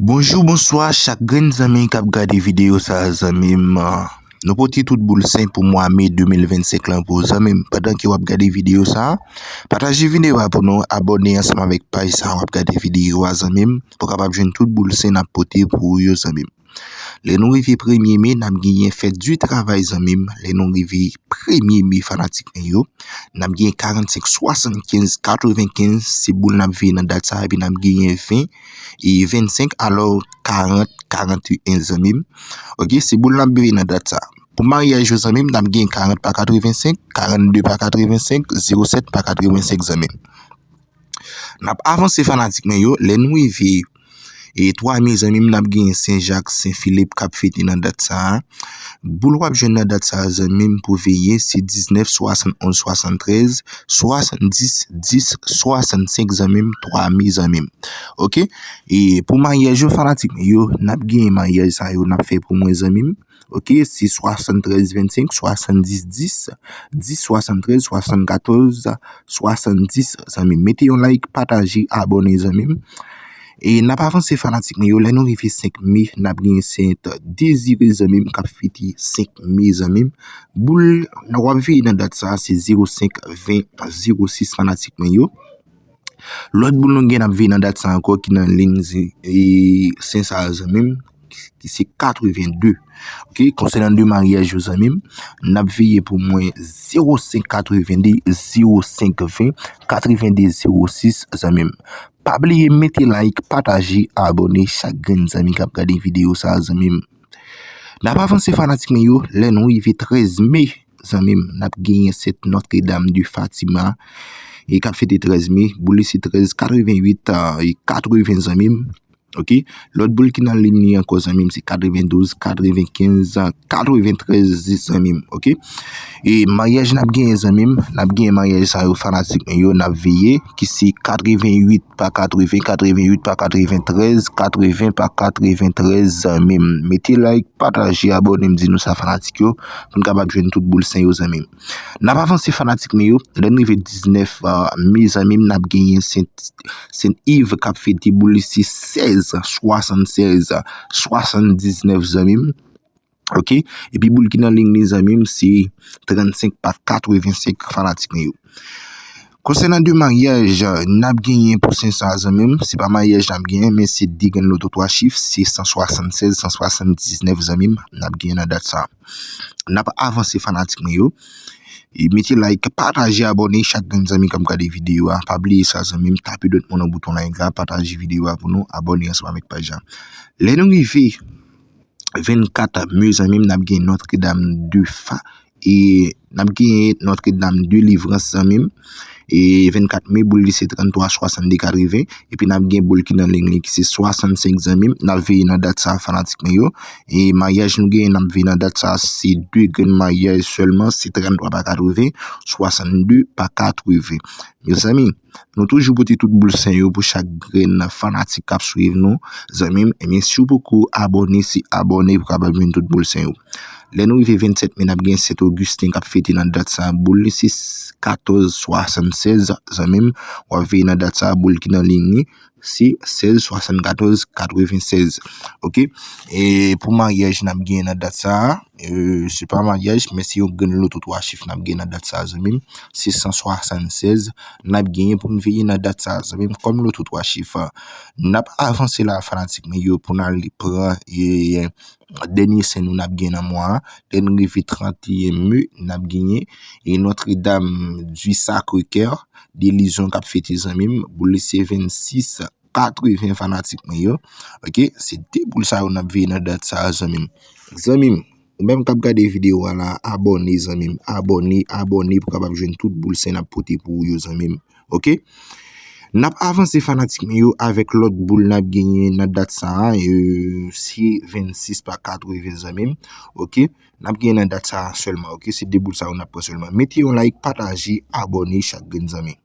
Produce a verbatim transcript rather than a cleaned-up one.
Bonjou, bonswa, chak grenn zanmi k ap gade videyo sa a, zanmi m. Nou pote tout boul sen pou mwa me de mil vennsenk lan pou ou, zanmi m. Pandan ke w ap gade videyo sa a, pataje videyo a pou nou, abòne ansanm avèk paj sa a w ap gade videyo a, zanmi m, pou w kapab jwenn tout boul sen n ap pote pou ou yo, zanmi m. Lè nou rive premye me, n ap genyen fèt di travay, zanmi m. Lè nou rive premye me, fanatik mwen yo, n ap genyen karannsenk, swasannkenz, katrevenkenz, se boul n ap veye nan dat sa a, epi n ap genyen ven e vennsenk, alò karant, karanteyen, zanmi m. Oke, se boul n ap veye nan dat sa a. Pou maryaj yo, zanmi m, n ap genyen karant pa katrevensenk, karannde pa katrevensenk, zewo sèt pa katrevensenk, zanmi m. N ap avanse, fanatik mwen yo, lè nou rive e twa me, zanmi m, n ap genyen Sen Jak, Sen Filip k ap fete nan dat sa a. Boul w ap jwenn nan dat sa a, zanmi m, pou veye, se diznèf, swasannonz, swasanntrèz, swasanndis, dis, swasannsenk, zanmi m, twa me, zanmi m. Oke? E pou maryaj yo, fanatik mwen yo, n ap genyen maryaj sa yo n ap fè pou mwen, zanmi m. Oke, se swasanntrèz vennsenk, swasanndis dis, dis swasanntrèz, swasannkatòz, swasanndis, zanmi m. Mete yon like, pataje, abòne, zanmi m. E n ap avanse, fanatik mwen yo, lè nou rive senk me, n ap genyen Sent Dezire, zanmi m, k ap fete senk me, zanmi m. Boul w ap veye nan dat sa a, se zewo senk, ven, zewo sis, fanatik mwen yo. Lòt boul nou gen n ap veye nan dat sa a ankò ki nan liy, e, sen sa a, zanmi m, ki se katrevenn de. Oke, konsènan de maryaj yo, zanmi m, n ap veye pou mwen zewo senk katrevenn de, zewo senk ven, katrevenn de zewo sis, zanmi m. Pa bliye mete like, pataje, abòne, chak grenn zanmi k ap gade videyo sa a, zanmi m. N ap avanse, fanatik mwen yo, lè nou rive trèz me, zanmi m, n ap genyen Sent Nòtredam de Fatima, e k ap fete trèz me, boul li se trèz katrevenn uit, e katreven, zanmi m. Oke? Lòt boul ki nan liy li ankò, zanmi m, se katrevendouz, katrevenkenz, katreventrèz, zanmi m. Oke? E maryaj n ap genyen, zanmi m, n ap genyen maryaj sa yo, fanatik mwen yo, n ap veye, ki se katrevenn uit pa katreven, katrevenn uit pa katreventrèz, katreven pa katreventrèz, zanmi m. Mete like, pataje, abòne m, di nou sa, fanatik yo, pou n kapab jwenn tout boul sen yo, zanmi m. N ap avanse, fanatik mwen yo, lè n rive diznèf, a, me, zanmi m, n ap genyen Sent, Sent Iv k ap fete, boul li se sèz swasannsèz, swasanndiznèf, zanmi m. Oke? Epi boul ki nan liy li, zanmi m, se trannsenk pa katrevensenk, fanatik mwen yo. Konsènan de maryaj n ap genyen pou sen sa a, zanmi m, se pa maryaj n ap genyen, men se de grenn loto twa chif, se san swasannsèz, san swasanndiznèf, zanmi m, n ap genyen nan dat sa a. N ap avanse, fanatik mwen yo. E mete like, pataje, abòne chak grenn zanmi k ap gade videyo a. Pa bliye sa, zanmi m, tape dwèt mwen nan bouton like la, pataje videyo a pou nou, abòne ansanm avèk paj la. Lè nou rive vennkat me, zanmi m, n ap gen Nòtredam de Fa, e n ap gen Nòtredam Delivrans, zanmi m. E vennkat me, boul li se tranntwa swasannde katreven. Epi n ap gen boul ki nan liy li ki se swasannsenk, zanmi m. N ap veye nan dat sa a, fanatik mwen yo. E maryaj nou genyen, n ap veye nan dat sa a, se de grenn maryaj sèlman, se tranntwa pa katreven, swasannde pa katreven. Mezanmi, nou toujou pote tout boul sen yo pou chak grenn fanatik k ap swiv nou, zanmi m. Ebyen, si w poko abòne, se abòne pou w kapab jwenn tout boul sen yo. Lè nou rive vennsèt me, n ap gen Sent Ogisten k ap fete nan dat sa a. Boul li se katòz swasannsèz, zanmi m. W ap veye nan dat sa a, boul ki nan liy li, se sèz swasannkatòz katrevensèz. Oke? E pou maryaj n ap gen nan dat sa a, e, se pa maryaj, men se yon grenn loto twa chif n ap gen nan dat sa a, zanmi m. Se san swasannsèz n ap genyen pou n veye nan dat sa a, zanmi m, kòm loto twa chif. N ap avanse la, fanatik mwen yo, pou n al pran, e, dènye sen nou n ap gen nan mwa a. Lè n rive tranteyen me, n ap genyen, e, Notre-Dame du Sacré-Cœur de Lyon k ap fete, zanmi m. Boul li se vennsis katreven, fanatik mwen yo. Oke, se de boul sa yo n ap veye nan dat sa a, zanmi m. Zanmi m, ou menm k ap gade videyo a la, abòne, zanmi m. Abòne, abòne pou w kapab jwenn tout boul sen n ap pote pou ou yo, zanmi m. Oke? N ap avanse, fanatik mwen yo, avèk lòt boul n ap genyen nan dat sa a, e, se vennsis pa katreven, zanmi m. Oke? N ap genyen nan dat sa a sèlman, oke? Se de boul sa yo n ap pran sèlman. Mete yon like, pataje, abòne chak grenn, zanmi.